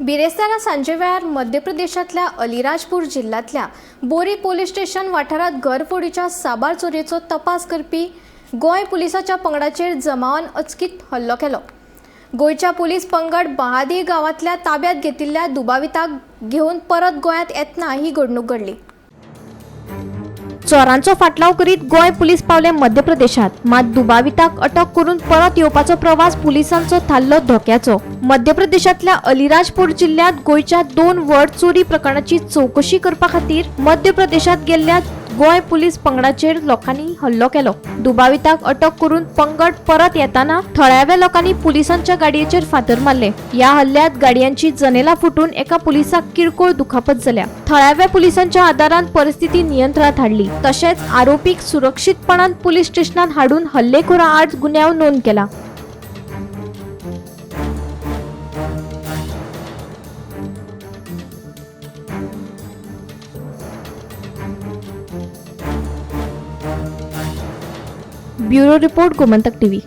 बिरेस्तारा सांजे वेळार मध्य प्रदेशांतल्या अलिराजपूर जिल्ल्यांतल्या बोरी पोलीस स्टेशन वाठारांत घरफोडीच्या साबार चोरयेचो तपास करपी गोंय पुलिसाच्या पंगडाचेर जमावान अचकीत हल्लो केलो. गोंयच्या पुलीस पंगड बहादी गांवांतल्या ताब्यात घेतिल्ल्या दुबाविताक घेवन परत गोंयांत येतना ही घडणूक घडली. चोरांचो फाटलाव करीत गोंय पुलीस पावले मध्य प्रदेशात, मात दुबाविताक अटक करून परत येवपाचो प्रवास पुलिसांचो थारलो धोक्याचो. मध्य प्रदेशांतल्या अलिराजपूर जिल्ह्यांत गोंयच्या 2 व्हड चोरी प्रकरणाची चवकशी करपा खातीर मध्य प्रदेशांत गेल्ल्या गोंय पुलीस पंगडाचेर लोकांनी हल्लो केलो. दुबाविताक अटक करून पंगड परत येताना थळाव्या लोकांनी पुलिसांच्या गाडयेचेर फातर मारले. ह्या हल्ल्यात गाडयांची जनेलां फुटून एका पुलिसाक किरकोळ दुखापत जाल्या. थळाव्या पुलिसांच्या आदारान परिस्थिती नियंत्रणात हाडली. तशेंच आरोपीक सुरक्षीतपणान पुलीस स्टेशनात हाडून हल्लेखोरा आड गुन्यांव नोंद केला. Bureau report, Gomantak TV.